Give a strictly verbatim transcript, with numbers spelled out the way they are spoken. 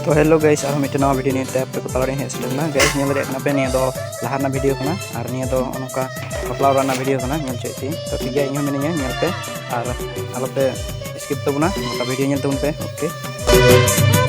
ᱛᱚ hello guys, ᱟᱨᱦᱚᱸ ᱢᱤᱫᱴᱮᱱ ᱱᱟᱣᱟ video ᱱᱤᱭᱮ ᱛᱮ ᱟᱯᱮ ᱠᱚ ᱛᱟᱞᱟᱨᱮ ᱦᱮᱡ ᱥᱮᱴᱮᱨ ᱮᱱᱟ᱾ Guys, ᱧᱮᱞ ᱫᱟᱲᱮᱭᱟᱜ ᱠᱟᱱᱟ ᱯᱮ, ᱱᱤᱭᱟᱹ ᱫᱚ ᱞᱟᱦᱟ ᱨᱮᱱᱟᱜ video ᱠᱟᱱᱟ ᱟᱨ ᱱᱤᱭᱟᱹ ᱫᱚ ᱱᱚᱝᱠᱟ ᱵᱟᱯᱞᱟ ᱚᱲᱟᱜ ᱨᱮᱱᱟᱜ video ᱠᱟᱱᱟ᱾ ᱧᱮᱞ ᱦᱚᱪᱚᱭᱮᱫ ᱯᱮᱭᱟᱹᱧ᱾ ᱛᱚ ᱴᱷᱤᱠ ᱜᱮᱭᱟ, ᱤᱧ ᱦᱚᱸ ᱢᱤᱱᱟᱹᱧᱟ, ᱧᱮᱞ ᱯᱮ᱾ ᱟᱨ ᱟᱞᱚᱯᱮ skip ᱛᱟᱵᱚᱱᱟ, ᱜᱚᱴᱟ video ᱧᱮᱞ ᱛᱟᱵᱚᱱ ᱯᱮ᱾ Okay᱾